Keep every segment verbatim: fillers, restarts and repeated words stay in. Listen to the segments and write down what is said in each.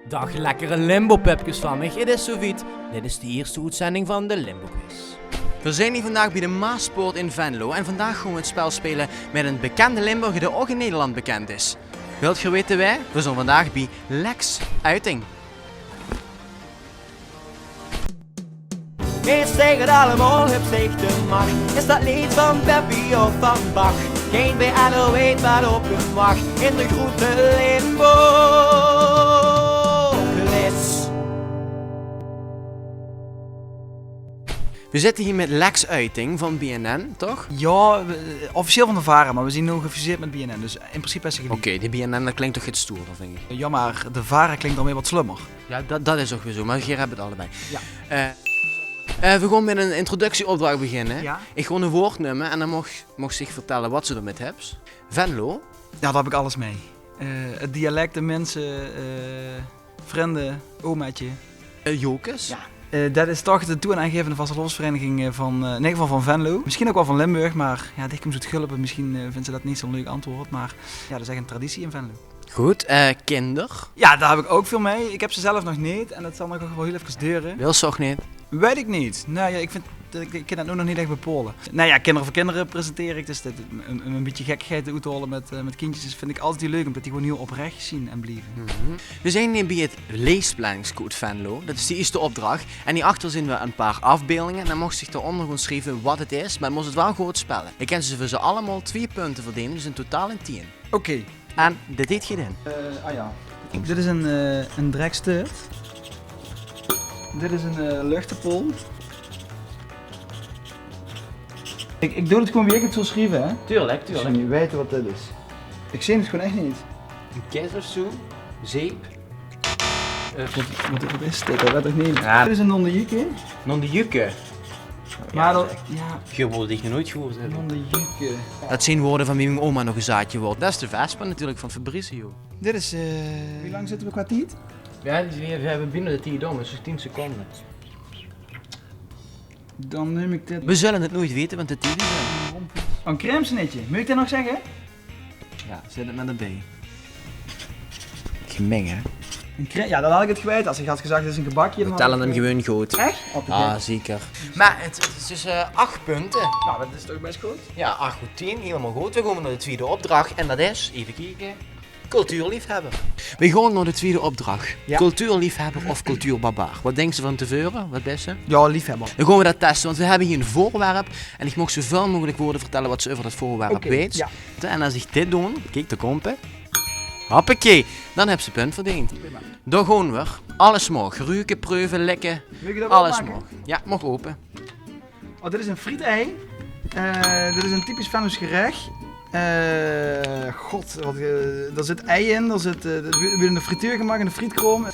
Daag lekkere Limbo-pupkes van mich. 't Is zoewied. Dit is de ierste oetzending van de Limbo Quiz. Veer zeen hie vandaag bie de Maaspoort in Venlo en vandaag goon veer 't spel speule mit eine bekende Limburger dae ouch in Nederland bekend is. Wilt geer weite wae? Veer zeen vandaag bie Lex Uiting. Is tegen allemaal heb zich de macht. Is dat leed van Beppi of van Bach? Geen B N'-er weet wat op hem wacht. In de groete Limbo les. Veer zitte hie mit Lex Uiting van B N N, toch? Jao, we- officieel van de Vara, maar we zien noe gefuseerd mit B N N, dus in principe is ze geliek. Oké, de B N N, dat klinkt toch get stoerder, vind ik. Jao, maar de Vara klinkt dan weer wat slummer. Jao, dat, dat is ouch weer zoe, maar geer hebt 't allebei. Jao. Eh, eh, veer goon mit ein introductieopdrach beginne. Jao. Ik goon ein woord neume en dan moogs, moogs dich vertelle wat se d'rmit hebs. Venlo. Jao, dao heb ik alles mei. Eh, 't dialect, de minse, eh, vrinde, omaatje. Eh, Jocus. Jao. Eh, dat is toch de toenaangevende vastelaovesvereiniging, eh, van, eh, in eder geval van Venlo. Misschien ouch wel van Limburg, maar jao, dich kums oet Gulpe, misschien, eh, vindt ze dat neet zoe'n leuk antwoord, maar jao, dat is ech ein traditie in Venlo. Good, eh, kinder? Jao, dao heb ik ouch väöl mei. Ik heb ze zelf nog neet en dat zal nog wel hiel efkes dore. Wils se ouch neet? Weit ik neet. Nae, jao, ik vind, ik, ik kin dat noe nog neet ech bepaole. Nae jao, Kinder veur Kinder presenteer ik, dus dat, um, um ein bietje gekkigheid oet te hole mit, eh, mit kindjes, is, vind ik altied hiel leuk, omdat die gewoen hiel oprech zien en blieve. Mhm. Veer zeen hie bie 't leesplanningske oet Venlo. Dat is de ierste opdrach. En hie achter zeen veer ein paar aafbeeldinge. En dan moogs dich dao-onder goon schrieve wat 't is, maar dan mós se 't wel good spelle. Dan kins se veur ze allemaal twieë punte verdene, dus in totaal ein tieën. Oké. En dit deet geer dan? Eh, ah jao. Dit is ein, eh, ein drekstert. Dit is ein, eh, luchtepol. Ik, ik doon 't gewoen wie ik 't zoel schrieve, hè? Tuurlijk, tuurlijk. Ze neet weite wat dit is. Ik zeen 't gewoen ech neet. Ein kis of zoe? Zeep? Eh, wat, wat, wat is dit? Dat weit ik neet. Jao. Dit is ein nondejuke. Nondejuke? Maar dat, jao. Geer wólt dich nog noeit gehuurd hebbe. Nondejuke. Dat zeen woorde van wie mien oma nog gezaatje woort. Dat is de Vespa natuurlijk van Fabrizio. Dit is, eh, wie lang zitte we qua tied? Jao, die, we hebbe binne de tied óm, dus tieën seconde. Dan neum ik dit. We zulle 't noeit weite, want de tied is er. Ein crèmesnitje. Mós ik dat nog zegge? Jao, zit 't mit d'rbie. Gemeng, hè? Ein crème, jao, dan had ik 't gewete. As ik had gezag, 't is ein gebakje, dan had ik, eh, gewoen good. Ech? Ah, zeker. Maar 't, 't is dus, eh, ach punte. Nou, dat is toch best good? Jao, ach oet tieën, hielemaol good. We goon nao de twiede opdrach en dat is, effe kieke, cultuurliefhebber. We goon nao de twiede opdrach. Jao. Cultuurliefhebber of cultuurbarbaar? Wat dinks se van te veure? Wat bès se? Jao, liefhebber. Dan goon we dat teste, want we hebbe hie ein veurwerp en ich maag zoeväöl meugelik woorde vertelle wat se euver dat veurwerp weits. Oké, jao. En as ich dit doon, kiek, dao kump 'r. Hoppakee, dan höbs se punt verdeend. Prima. Dao goon v'r. Alles maag. Ruke, preuve, likke. Alles maag. Jao, maag ope. Oh, dit is ein frietei. Eh, dit is ein typisch Venloos gerech. Eh, god, wat, eh, dao zit ei in, dao zit, eh, dat wuuert in de frituur gemaak, in de frietkraom. Eh,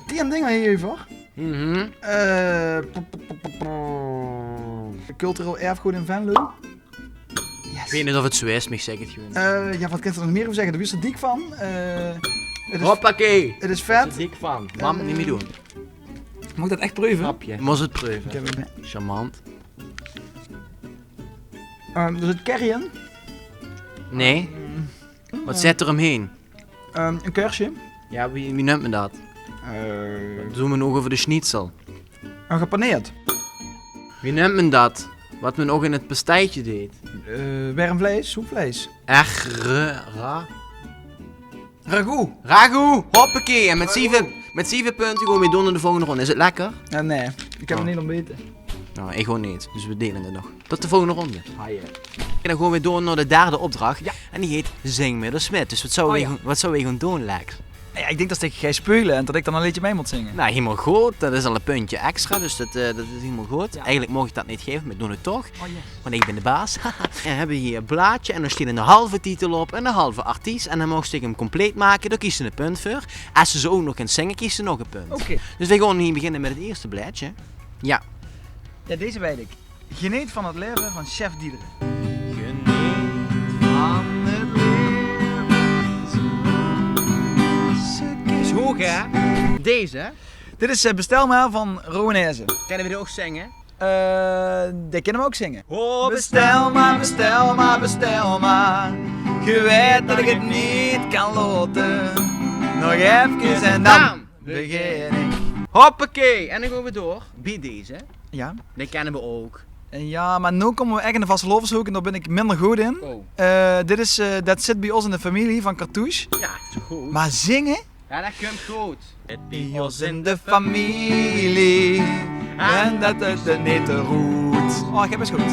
tieën dinger hie-euver. Mhm. Eh, p-, p-, p-, p-, p-, cultureel erfgood in Venlo. Yes. Ik weit neet of 't zoe is, maar ik zeg 't gewoen. Eh, jao, wat kins se d'r nog mier euver zegge? D'r wuuert zoe diek van. Eh, 't is, hoppakee, 't is vet. Zoe diek van. Mam, neet mier doon. Maag ik dat ech preuve? Grapje. Mós 't preuve. Ik heb 't bij. Charmant. Ehm, d'r zit kerry in. Nee. Mm. Wat zit d'r omheen? Ehm, ein keursje. Jao, wie, wie neump me dat? Eh. Doon me nog euver de schnitzel. Ein gepaneerd. Wie neump me dat? Wat me nog in 't pasteitje deet. Eh, werm vleis, soepvleis. Ech, ra-, ra-, ragout. Ragout! Hoppakee! En mit zeve, mit zeve punte goon we door nao de volgende ronde. Is 't lekker? Eh, nee, ik heb 't neet ontbete. Nou, ik gewoen neet. Dus we dele 't nog. Tot de volgende ronde. Haaie. En dan goon we door nao de derde opdrach. Jao. En die heet Zing mit de Smit. Dus wat zouwe we, wat zouwe we goon doon, Lex? Jao, ik dink dat ik gaon speule en dat ik dan ein leedje mei mót zinge. Nou, hielemaol good. Dat is al ein puntje extra, dus dat, eh, dat is hielemaol good. Jao. Eigelik maag ik dat neet gaeve, maar ik doon 't toch. Oh, yes. Want ik bin de baas. En dan hebbe we hie ein blaadje en dao steit eine halve titel op en eine halve artiest. En dan maags se 'm compleet make, dao kries se ein punt veur. As se zoe ouch nog kins zinge, kries se nog ein punt. Oké. Dus we goon hie beginne mit 't ierste blaadje. Jao. Jao, deze weit ik. Geneet van 't laeve van chef Diederen. Geneet van 't laeve. Is hoog, hè? Deze? Dit is, eh, Bestel maar van Rowwen Hèze. Kinne we die ouch zinge? Eh, die kinne we ouch zinge. Oh, bestel maar, bestel maar, bestel maar. Ge weit dat ik 't neet kan laote. Nog efkes en dan. Bam! Begin ik. Hoppakee, en dan gaon we door. Bie deze. Ja. Die kenne we ouk. Eh, ja, maar noe kómme we ech in de vastelaoveshook en dao bin ik minder good in. Oh. Eh, dit is, eh, det zit bie ós in de femilie van Cartouche. Ja, zo good. Maar zinge? Ja, det kump good. Bie ós in de femilie. En det is de nete roet. Oh, ik heb eens goed.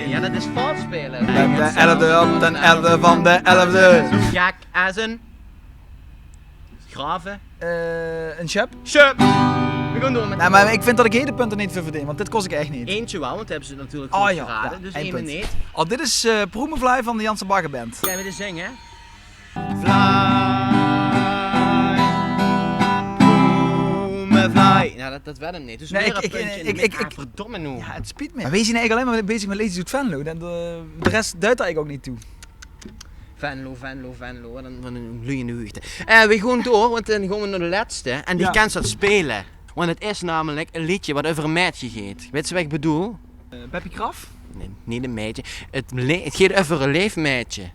Ja, det is vals spele. Bie de elfde op de elfde van de elfde. Zo gek as een grave. Eh, een sjöp. Sjöp. We gaon door met de volgende. Maar ik vind det ik hiej de punte neet veur verdeen, want dit kos ik ech neet. Eentje wel, want die hebbe ze natuurlijk good geraden. Oh ja, ja, dus ein punt. Oh, dit is, eh, Proemevlaai van de Janse Bagger Band. Gaon we de zinge? Vlaai. Proemevlaai. Nou, det, det werd 'm neet. Dus weer ein puntje in de mik. Ah, verdomme noe. Ja, het spiet me. Maar we zien eigelik allein maar bezig met leedjes oet Venlo. De, de, de rest duit dao eigelik ouk neet toe. Venlo, Venlo, Venlo. Wat ein, wat ein gloeiende huugde. Eh, we gaon door, want dan gaon we nao de lètste. En die kens te spele. Want het is namelijk ein leedje wat euver ein meidje geet. Weits te wat ik bedoel? Eh, Beppie Kraf? Nee, neet ein meidje. Het le-, het geet euver ein leef meidje.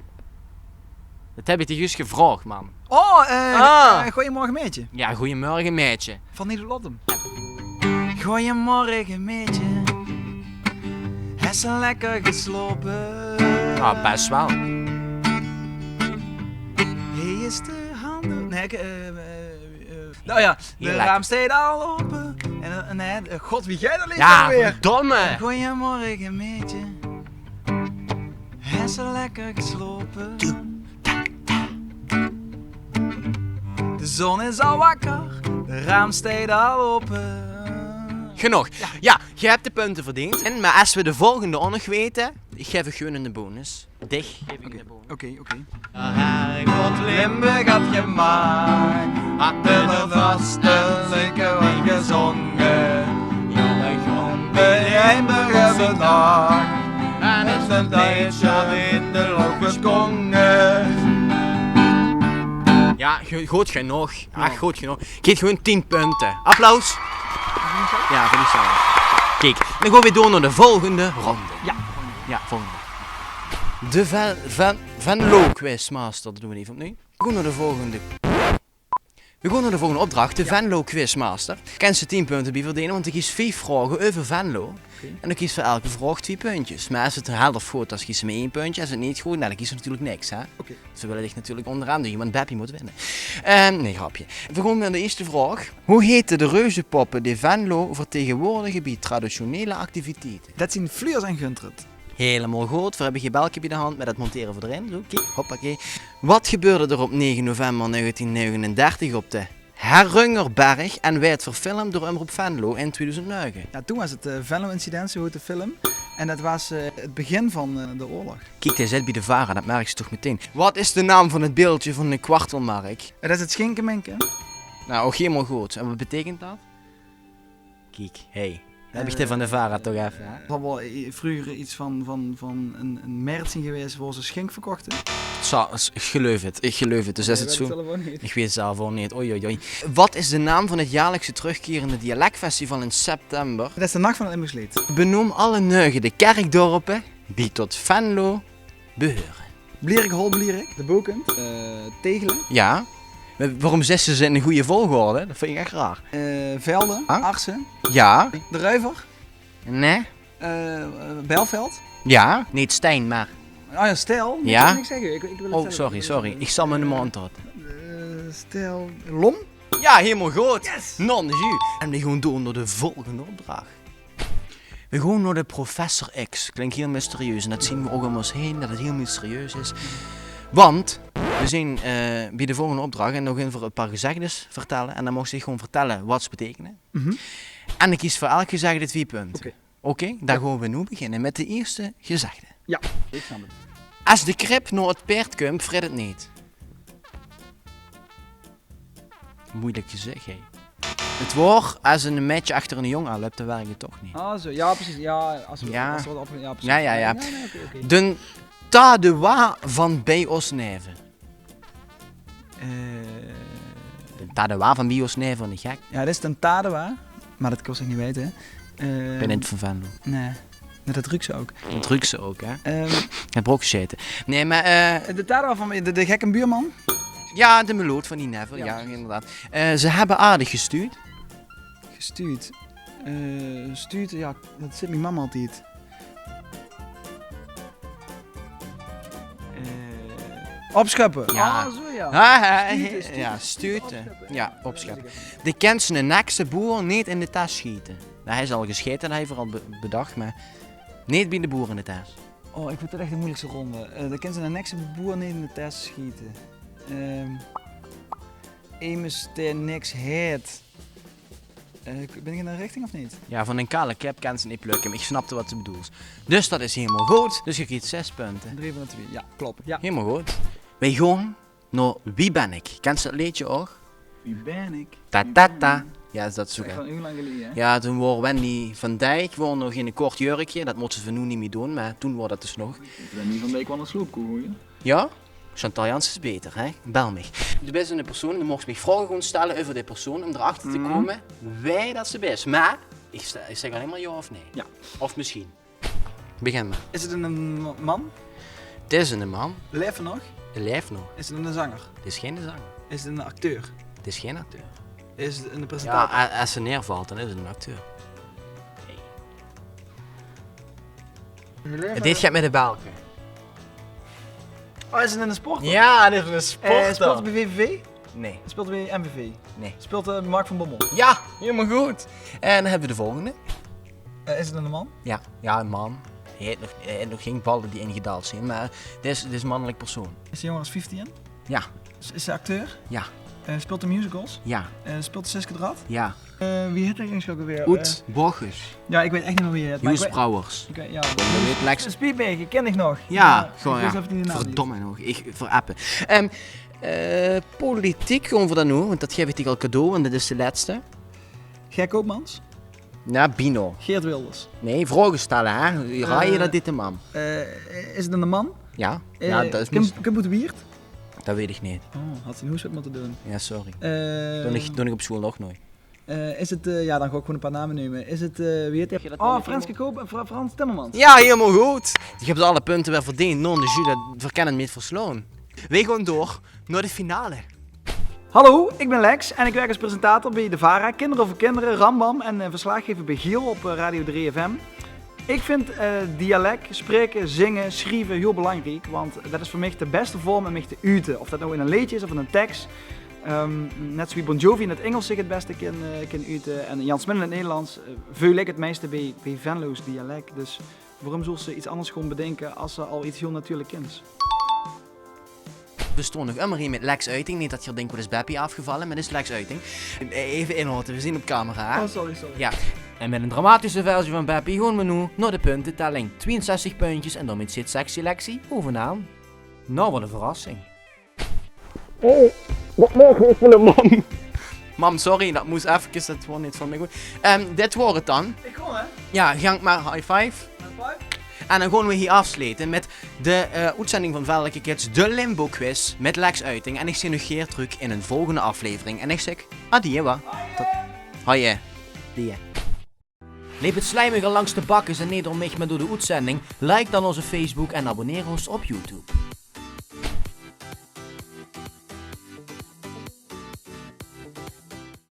Det heb ik dich juus gevraog, man. Oh, eh, eh, Goeiemorgen Meidje. Ja, Goeiemorgen Meidje. Van Nederland. Goeiemorgen Meidje. Hes se lekker geslaope? Ah, best wel. Hiej is de handdoek. Nee, ik, eh, eh, eh, nou ja, de raam steit al ope. En, eh, nee, eh, god, wie geit det leed weer? Ja, verdomme. Goeiemorgen Meidje. Hes se lekker geslaope? De zon is al wakker, de raam steit al ope. Genóg. Ja, geej hebt de punte verdeend. En, maar as we de volgende ouk nog weite, ik gaef uch gewoon eine bonus. Dich gaef ik eine bonus. Oké, oké. Herregod, Limburg had gemaakt, had er vast en zeker wel gezongen. Ja, de grond bij Limburg bedacht. En is de tijd in de loop geskongen. Ja, go-, good genóg. Ach, good genóg. Geet gewoon tien punte. Applaus. Ja, vind ik zo. Kiek, dan gaon we door nao de volgende ronde. Ja. Ja, volgende. De Ven-, Ven-, Venlo Quizmaster, det doon we effe opnuuj. We gaon nao de volgende. We gaon nao de volgende opdrach, de Venlo Quizmaster. Kens te tien punte bie verdene, want ik kies vief vraoge euver Venlo. Oké. En dan kies te veur elke vraog twie puntjes. Maar as het ein helder fout is, kies te maar ein puntje. As het neet good is, dan kies te natuurlijk niks, hè? Oké. Ze wille dich natuurlijk onderaan doon, want Beppie moet winnen. Ehm, nee, grapje. We gaon nao de eerste vraog. Hoe hete de reuzepoppe die Venlo vertegenwoordige bie traditionele activiteite? Det zien Fluurs en Guntert. Helemaal good. We hebbe geej belke bie de hand, maar det montere we d'rin. Zo, kiek, hoppakee. Wat gebeurde er op negen november negentien negenendertig op de Herrungerberg en werd verfilmd door Omroep Venlo in tweeduizend nege. Ja, toen was het, eh, Venlo-incident, zo heet de film. En det was, eh, het begin van, eh, de oorlog. Kiek, dae zit bie de Vara, det merks te toch meteen. Wat is de naam van het beeldje van de kwartelmark? Det is het Schinkeminke. Nou, ouk helemaal good. En wat betekent det? Kiek, hey. Dan heb ik de van de Vara toch effe, hè? Het zal wel, eh, vreuger iets van, van, van een, een mert zien gewaes wao ze schink verkochte. Zal, ik geluif het, ik geluif het. Dus is het zo? Ik weet het zelf ouk neet. Oei, oei, oei. Wat is de naam van het jaarlijkse terugkerende dialectfestival in september? Det is de Nacht van het Limburgs Leed. Benoem alle neuge de kerkdorpe die tot Venlo beheure. Blierik, Holblierik, de Bokum, eh, Tegele. Ja. Maar waarom zes ze ze in een goede volgorde? Det vind ik ech raar. Eh, Velde, Arse. Ja. De Ruiver. Nee. Eh, eh, Belveld. Ja. Neet Stein, maar... Oh ja, Stel. Ja. Niks zeggen. Ik, ik wil het... Oh, sorry, sorry. Ik zal mijn mond houden. Eh, Stel. Lom. Ja, helemaal good. Yes. Non de jus. En we gaon door nao de volgende opdrach. We gaon nao de Professor X. Klink heel mysterieus en det zien we ouk om ós heen, det het heel mysterieus is. Want we zien, eh, bie de volgende opdrach en dan gaon we ein paar gezegdes vertelle. En dan moogs te gewoon vertelle wat ze betekene. En dan kies te veur elk gezegde twie punte. Oké. Oké, dan gaon we noe beginne met de eerste gezegde. Ja, ik snap het. As de krip nao het paerd kump, vrit het neet. Moeilijk gezegd, hè. Het waor, as ein meidje achter ein jóng aanlöp, dan werkt het toch neet. Ah, zo. Ja, precies. Ja, as we, ja, as we wat op, ja, precies. Ja, ja, ja. Ja, nee, oké, oké. Den Tadewa van bie ós neve. Eh. Den Tadewa van bie ós neve, de gek. Ja, det is den Tadewa, maar det kos ik neet weite, hè. Eh, ik bin neet van Venlo. Nee. Nee, det ruuks te ouk. Det ruuks te ouk, hè? Ehm. Het brook gezete. Nee, maar, eh, de Tadewa van de, de gekke buurman. Ja, de meloot van die Neville, ja, inderdaad. Eh, ze hebbe aardig gestuut. Gestuut. Eh, stuut, ja, dat zit mien mam altied. Eh, opschuppe. Ja. Ah, zo ja. Stute, ja, stute. Ja, opschuppe. De kins 'ne nekse boer neet in de tes schiete. Nou, hae zal gesjete hebbe, veural be-, bedach, maar neet bie de boer in de tes. Oh, ik vind dit echt de moeilijkste ronde. Eh, de kins 'ne nekse boer neet in de tes schiete. Ehm, emes dae niks haet. Eh, bin ik in de richting of neet? Ja, van 'n kale kep kins se neet plukke, maar ik snapte wat se bedoels. Dus dat is hielemaol good. Dus ge kriegt zes punte. Drie van de twie. Ja, klop. Ja. Hielemaol good. Weej gaon nao Wie ben ik? Kins se dat leedje ouch? Wie ben ik? Ta, ta, ta. Ja, is dat zo. Ja, toen waor Wendy van Dijk, waor nog in 'n kort jurkje. Dat mótte ze veur noe neet mie doon, maar toen waor dat dus nog. Wendy van Dijk waor 'n sloepkoe, hè? Ja? Chantal Jansen is beter, hè? Bel mich. De bis 'ne persoon, de moogs mich vraoge gaon stelle euver de persoon, um d'r achter te kómme wae dat se bis. Maar ik, ik zeg allein maar ja of nee. Ja. Of misschien. Begin maar. Is het een man? Het is 'ne man. Leeft nog? Hae leeft nog. Is het een zanger? Het is geine zanger. Is het een acteur? Het is geine acteur. Is het een presentator? Ja, a-, as se neervalt, dan is het 'ne acteur. Dit geit met de belke. Oh, is het een sporter? Ja, dit is 'ne sporter. Eh, speelt hij bij V V V? Nee. Speelt hij bij M V V? Nee. Speelt, eh, Mark van Bommel? Ja, hielemaol good. En dan hebbe we de volgende. Eh, is het een man? Ja, ja, 'ne man. Hae haet nog, hae haet nog gein balle die ingedaald zien, maar dit is, dit is 'ne mannelik persoon. Is hij jonger as vieftien? Ja. Is, is hij acteur? Ja. Eh, speelt hij musicals? Ja. Eh, speelt hij Siske Drath? Ja. Eh, wie heet hij eigenlijk ook alweer? Oet Bochus. Ja, ik weet echt niet meer wie hij heet, maar Joes Brouwers. Ik weet, ja. Gewoon, dat weet Lex. Spietbeek, ik ken dich nog. Ja, gewoon, ik wist even niet de naam niet. Verdomme nog, ik verappe. Ehm, eh, politiek gaon we dan noe, want dat gaef ik dich al cadeau, want dit is de letste. Ger Koopmans? Ja, Bino. Geert Wilders? Nee, vraoge stelle, hè? Raoje dat dit de man. Eh, is het een man? Ja. Eh, ja, dat is Kim, Kim Boete Wieert? Dat weet ik neet. Oh, had ze 'n hoeswet mótte doon. Ja, sorry. Eh, doon ik, doon ik op school nog nooit. Eh, is het, eh, ja, dan gaon ik gewoon een paar namen neume. Is het, eh, wie heet hij? Oh, Frenske Koop en Fra-, Frans Timmermans. Ja, hielemaol good. Die hebbe alle punte weer verdeend. Non de jus, dat verkennen neet verslaon. Weej gaon door nao de finale. Hallo, ik ben Lex en ik werk als presentator bij de Vara, Kinderen over Kinderen, Rambam en, eh, verslaggever bij Giel op, eh, Radio drie F M. Ik vind, eh, dialect spreke, zinge, schrieve hiel belangriek, want dat is veur mich de beste vorm um mich te ute. Of dat noe in 'n leedje is of in 'n teks. Ehm, net zowie Bon Jovi in 't Ingels zich 't beste kin, eh, kin ute en Jan Smit in 't Nederlands, eh, veul ik 't meiste bij, bij Venloos dialect. Dus waorum zouws se iets anders gaon bedinke as se al iets hiel natuurlijk kins? We staon nog ummer hie met Lex Uiting. Neet dat geer dink: wat is Beppie aafgevalle? Maar dit is Lex Uiting. Even inhaote, we zien op camera, hè? Oh, sorry, sorry. Ja. En met 'n dramatische versie van Beppie gaon we noe nao de puntetelling. Twieënzestig puntjes en daomit zit Sexy Lexy ovenaan. Nou, wat 'n verrassing. Hey, wat maak ik van de man? Mam, sorry, dat mós efkes, dat waor neet van mich good. Ehm, dit waor 't dan. Ik gaon, hè? Ja, gank maar, high five. High five. En dan gaon we hie aafslete met de, eh, oetzending van Veldeke Kids, de Limbo Quiz met Lex Uiting. En ik zeen uch gaer trök in 'n volgende aflevering. En ik zeg: adieë, wa. Tot, hoi, eh, die. Leep 't slijmig al langs de bakkes en neet door mich, maar door de oetzending? Like dan onze Facebook en abonneer ós op YouTube.